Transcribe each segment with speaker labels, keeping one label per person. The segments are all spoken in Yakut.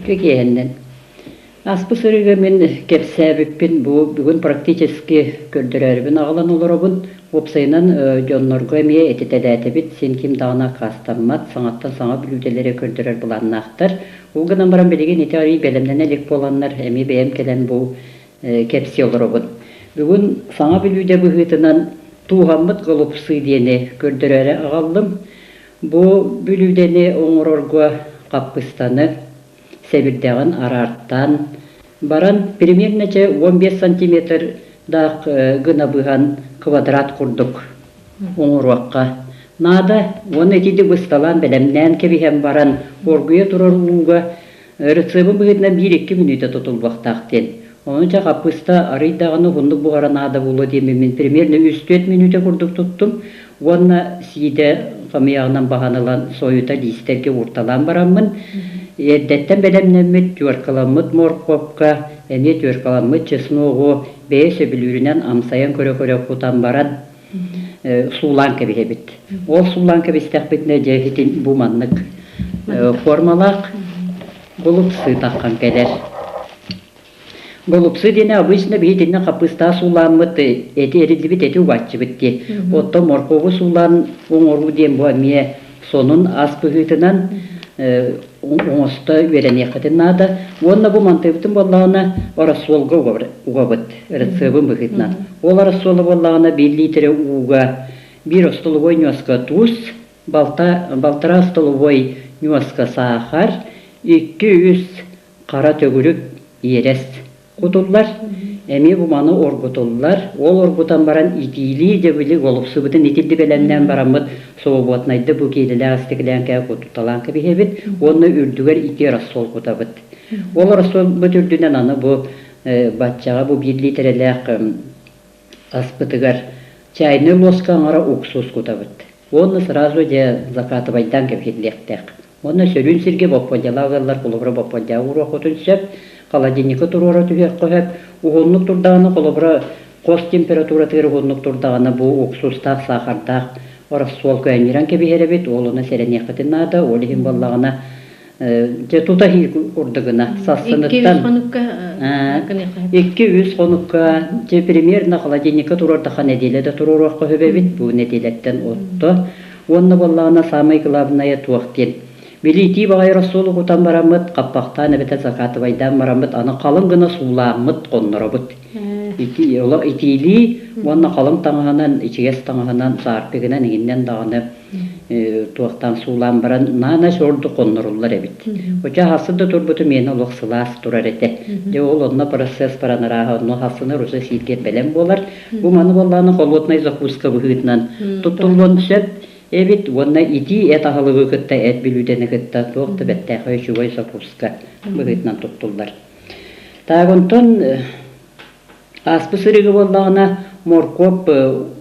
Speaker 1: Үтүө киэһэннэн. Ааспыт сырыыга мин кэпсээбиппин бу бүгүн практически көрдөрөөрүбүн аҕалан олоробун. Уопсайынан дьоннорго эмиэ этитэлээтэбит, син ким даҕаны аккаастаммат, саҥаттан саҥа бүлүүдэлэри көрдөрөр былааннаахтар. Ол гынан баран билигин ити арыый бэлэмнэнэ илик буоланнар, эмиэ бэйэм кэлэн бу кэпсии олоробун. Бүгүн саҥа бүлүүдэ быһыытынан тууһаммыт голубцы диэни көрдөрөөрү аҕаллым. Бу бүлүүдэни оҥорорго хаппыстаны сэбирдэҕин араартаан баран примерно чэ 15 сантиметрдаах гына быһан квадрат курдук оҥоруохха наада. Уонна итини бысталаан бэлэмнээн кэбиһэн баран оргуйа турар ууга Рецебин быһыытынан биир-икки мүнүүтэ тутуллуохтаах диэн. Ону дьэ хаппыыста арый даҕаны уһуннук буһара наада буолуо диэммин мин примерно үс-түөрт мүнүүтэ курдук туттум уонна сиидэ хамыйаҕынан баһан ылан сойута лиистэргэ уурталаан бараммын эрдэттэн бэлэмнэммит теркаламмыт моркуопка эмиэ теркаламмыт чесногу бэйэ сөбүлүүрүнэн амсайан көрө-көрө кутан баран суулаан кэбиһэбит. Ол суулаан кэбистэхпитинэ дьэ итин бу маннык формалаах голубцы таххан кэлэр. Голубцы диэни обычно биһи итиннэ хаппыыстаа суулааммыт эти эриллибит эти угааччыбыт дии. Оттон моркуобу суулаан оҥоруу диэн бу эмиэ сонун ас быһыытынан оҥосто үөрэниэххитин наада. Уонна бу мантыыбытын буоллаҕына рассолга угабыт рецебин быһыытынан. Ол рассола буоллаҕына биир лиитэрэ ууга биир остолобуой ньуоска туус, балта, балтараа остолобуой ньуоска саахар, икки-үс хара төгүрүк иэрэс кутуллар, эмиэ бу маны оргутуллар. Ол оргутан баран итиилии дьэ били голубсубутун итирди бэлэмнээн бараммыт свободнайды бу киилэлээх истэкилээҥкэҕэ кутуталаан кэбиһэбит уонна үрдүгэр итии рассол кутабыт. Ол рассолбут үрдүнэн аны бу баччаҕа бу биир лиитэрэлээх аспытыгар чайный ложка аҥара уксус кутабыт. Уонна сразу дьэ закатывайдаан кэбиһиллиэхтээх. Уонна сөрүүн сиргэ боппуонньалаах ыаллар холобура боппуонньаҕа ууруоххутун сөп, холодильникка туруора түһүөххэ сөп. Уһуннук турдаҕына холобура хос температуратыгар уһуннук турдаҕына бу уксустаах, саахардаах рассол көөнньөрөн кэбиһэр эбит, ол ону сэрэниэххитин наада. Ол иһин буоллаҕына дьэ тута иһии курдугуна сарсыныттан икки-үс хонукка дьэ примерно холодильникка туруордахха нэдиэлэ да туруоруохха сөп эбит бу нэдиэлэттэн отто Уонна буоллаҕына саамай главное туох диэн, били итии баҕайы рассолу кутан бараммыт, хаппахтаан эбэтэр закатывайдаан бараммыт, аны халыҥ гына суулааммыт хонноробут. Ити, итиилии уонна халыҥ таҥаһынан, ичигэс таҥаһынан, саарпыгынан иҥиннэн даҕаны туохтаан суулаан баран наанас ордук хонноруллар эбит. Оча хасын да турбутум миэнэ олох сылаас турар этэ. Дьэ ол онно процесс баран арааһа онно хассыны уже сииргэ бэлэм буолар. Бу маны буоллаҕына холоднай закуска быһыытынан туттуллуон сөп эбит уонна итии эт аһылыгы кытта эт бүлүүдэни кытта туох да бэртээхэй үчүгэй закуска быһыытынан туттуллар. Так онтон ааспыт сырыыга буоллаҕына моркуоп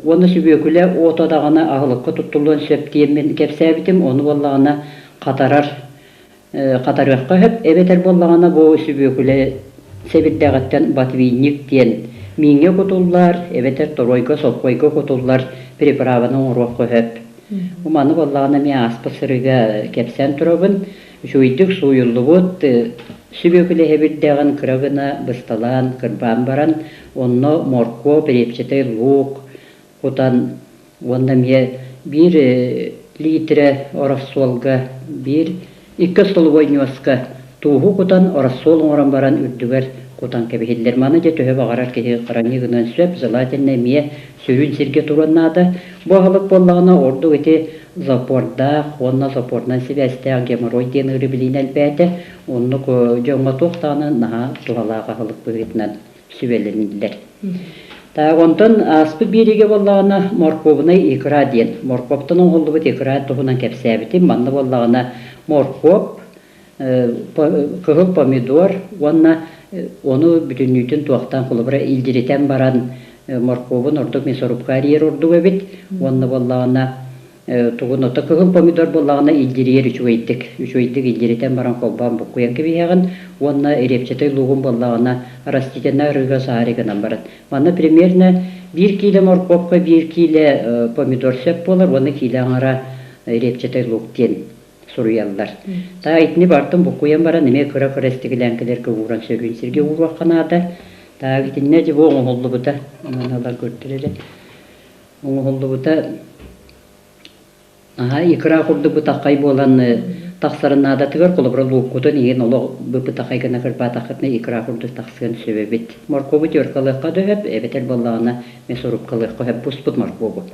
Speaker 1: уонна сүбүөкүлэ ото даҕаны аһылыкка туттуллуон сөп диэммин кэпсээбитим. Ону буоллаҕына хатарар хатарыахха сөп, эбэтэр буоллаҕына бу сүбүөкүлэ сэбирдэҕиттэн ботвинник диэн мииҥҥэ кутуллар, эбэтэр торуойга, сокуойга кутуллар приправаны оҥоруохха сөп. Бу маны буоллаҕына эмиэ ааспыт сырыыга кэпсээн турабын. Үчүгэйдик сууйуллубут сүбүөкүлэ сэбирдэҕин кыра гына бысталаан, кырбаан баран, онно моркуоп, репчатай лук кутан уонна эмиэ биир литрэ ороссуолга биир икки остолобуой ньуоска тууһу кутан ороссуол оҥорон баран үрдүгэр кутан кэбиһиллэр. Маны дьэ төһө баҕарар киһи хранить гыныан сөп, желательно эмиэ сүрүн сиргэ туруон наада. Бу аһылык буоллаҕына ордук ити запордаах уонна запорынан сибээстээх геморрой диэн ыарыы билиинэ элбээтэ. Оннук дьоҥҥо туох даҕаны наһаа туһалаах аһылык быһыытынан сүбэлэниллэр. Так, онтон ааспыт биэриигэ буоллаҕына моркуобунай икра диэн моркуоптан оҥоһуллубут икра туһунан кэпсээбитим. Манна буоллаҕына моркуоп, кыһыл помидор уонна ону бүтүннүүтүн туохтаан холобура илдьиритэн баран моркуобун ордук мясорубка эрийэр ордук эбит. Уонна буоллаҕына Тугун ото кыһыл помидор буоллаҕына илдьирийэр үчүгэйдик. Үчүгэйдик илдьиритэн баран холбоон буккуйан кэбиһэҕин уонна репчатай луугун буоллаҕына растительнай арыыга саһари гынан баран. Манна примерно биир киилэ моркуопка биир киилэ помидор сөп буолар уонна киилэ аҥара репчатай лук диэн. суруйаллар. Та итини бартын буккуйан баран эмиэ кыра-кыра истигилээҥкилэргэ ууран сөрүүн сиргэ ууруохха наада. Таак итиннэ дьэ бу оҥоһуллубута маналар көрдөрөрө оҥоһуллубута Аһа, икра курдук бытаххай буолан тахсарын наадатыгар, холобура, лууккутун иһин олох бытаххай гына кырбаатаххытына икра курдук тахсыан сөп эбит. Моркуобу теркалыахха да сөп, эбэтэр буоллаҕына мясорубкалыахха сөп буспут моркуобу.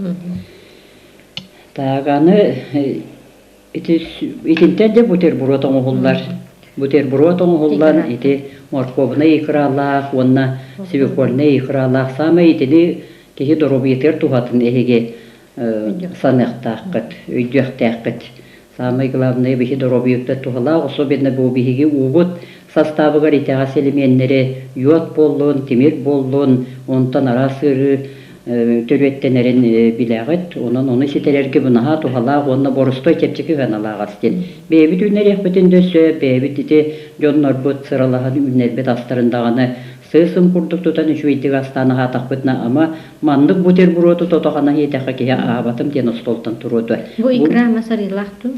Speaker 1: Так, аны ити итинтэн дьэ бутерброд оҥоһуллар. Бутерброд оҥоһуллан ити моркуобунай икралаах уонна свекольнай икралаах саамай итини киһи доруобуйатыгар туһатын эһиги саныахтааххыт, өйдүөхтээххит. Самое главное, биһи доруобуйабытыгар туһалаах, особенно бу биһиги уубут састаабыгар итэҕэс элеменнэри йод буоллун, тимир буоллун, онтон араас ыарыы төрүөттэнэрин билэҕит. Онон ону ситэрэргэ бу наһаа туһалаах уонна боростой чэпчэки сыаналаах ас диэн. Бэйэбит үүннэриэхпитин да сөп, бэйэбит ити дьоннорбут сыралаһан үүннэрбит астарын даҕаны сыыс-сым курдук тутан үчүгэйдик астаан аһаатахпытына, ама Маннык бутерброду тото-хана иэтэххэ киһи аһаабатым диэн остуолтан туруота.
Speaker 2: Бу икра мас арыылаах дуу?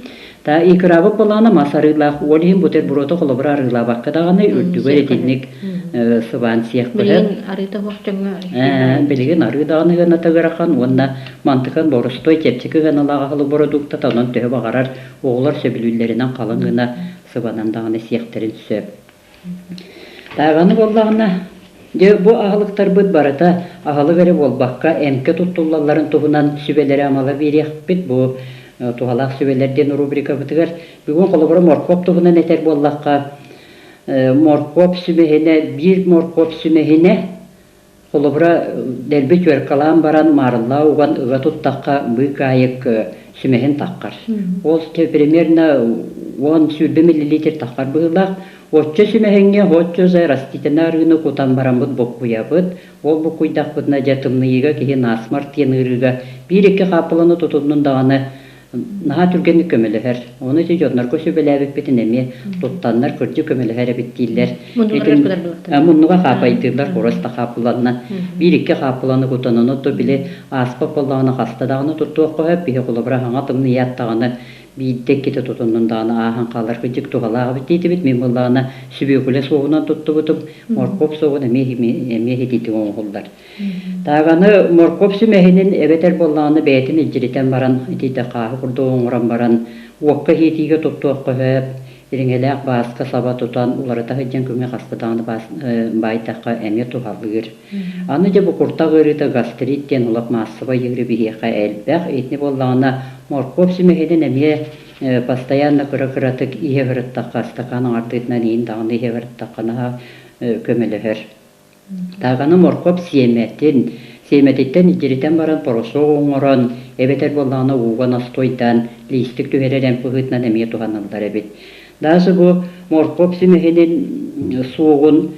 Speaker 1: Та икрабыт былаана мас арыылаах. Ол иһин бутерброду холобура арыылаабакка даҕаны үрдүгэр итинник сыбаан сиэх
Speaker 2: Билигин арыыта суох дьоҥҥо
Speaker 1: Билигин арыы даҕаны ыаната ыарахан уонна мантыкан боростуой чэпчэки ыаналаах аһылык бородууктата онон төһө баҕарар оҕолор сөбүлүүллэринэн халыҥ гына сыбанан даҕаны сиэхтэрин сөп. Тааҕаны буоллаҕына, дьэ бу аһылыктарбыт барыта аһылык эрэ буолбакка, эмкэ туттуллалларын туһунан сүбэлэри-амалары биэриэхпит бу туһалаах сүбэлэр диэн рубрикабытыгар. Бүгүн холобура моркуоп туһунан этэр буоллахха, моркуоп сүмэһинэ биир моркуоп сүмэһинэ Холобура, дэлби түөркалаан баран маарыллаа уган ыга туттахха быыкаайык сүмэһин таххар. Ол примерно 10-20 миллилитр таххар быһыылаах. Оччо сүмэһиҥҥэ оччо за растительнай арыыны кутан бараммыт буккуйабыт. Ол буккуйдахпытына дьэ тымныйыыга киһи насморк диэн ыарыыга биир-икки хааппыланы тутуннун даҕаны наһаа түргэнник көмөлөһөр. Ону ити дьоннорго сүбэлээбиппитин эмиэ туттаннар кырдьык көмөлөһөр эбит дииллэр. Муннуга хаапайдыыллар, хорос да хаапыланна. Биир-икки хаапыланы кутан, ону то били ааспат буоллаҕына хаста даҕаны туттуохха сөп. Биһи холобура хаҥа тымныйаат даҕаны биирдэ иккитэ тутуннун даҕаны ааһан хаалар кырдьык туһалаах эбит диэтибит. Мин буоллаҕына сүбүөкүлэ суоҕунан туттубутум, моркуоп суоҕун эмиэ эмиэ итиитик оҥоһуллар. Тааганы моркуоп сүмэһинин эбэтэр буоллаҕына бэйэтин илдьиритэн баран, итиитэ хааһы курдук оҥорон баран, уокка иһиитиигэ туттуохха сөп, ириҥэлээх бааска саба тутан уларыта сылдьан күҥҥэ хаста даҕаны баайдахха эмиэ туһалыыр. Аны дьэ бу куртах ыарыыта гастрит диэн олох маассабай ыарыы биһиэхэ элбэх. Итини буоллаҕына моркуоп сүмэһинин эмиэ постоянно кыра-кыратык иһэ сырыттахха, ыстакаан аҥардыытынан иһин даҕаны иһэ сырыттахха наһаа көмөлөһөр. Тааганы моркуоп сиэмэтин, сиэмэтиттэн илдьиритэн баран порошок оҥорон, эбэтэр буоллаҕына ууга настойдаан лиистик түһэрэр эмп быһыытынан эмиэ туһаныллар эбит. Даже бу моркуоп сүмэһинин суоҕун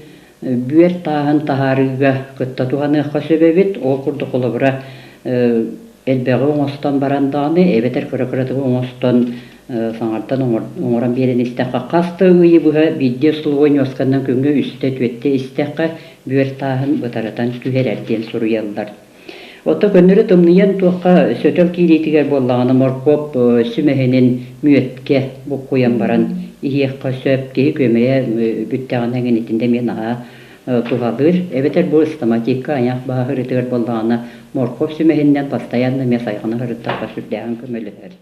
Speaker 1: бүөр тааһын таһаарыыга кытта туһаныахха сөп эбит. Ол курдук холобура элбэҕи оҥостон баран даҕаны, эбэтэр кыра-кыратык оҥостон саҥардан оҥорон биэрэн истэххэ, хас да ыйы быһа биирдии остолобуой ньуосканан күҥҥэ үстэ-түөртэ истэххэ, бүөр тааһын бытарытан түһэрэр диэн суруйаллар. Оттон көннөрү тымныйан туохха сөтөл киириитигэр буоллаҕына моркуоп сүмэһинин мүөткэ буккуйан баран иһиэххэ сөп. Киһи күөмэйэ бүттэҕинэ эҥин итиннэ эмиэ наһаа туһалыыр. Эбэтэр бу стоматикка айах бааһырыытыгар буоллаҕына моркуоп сүмэһининэн постоянно эмиэ сайҕана сырыттахха сүрдээҕин көмөлөһөр.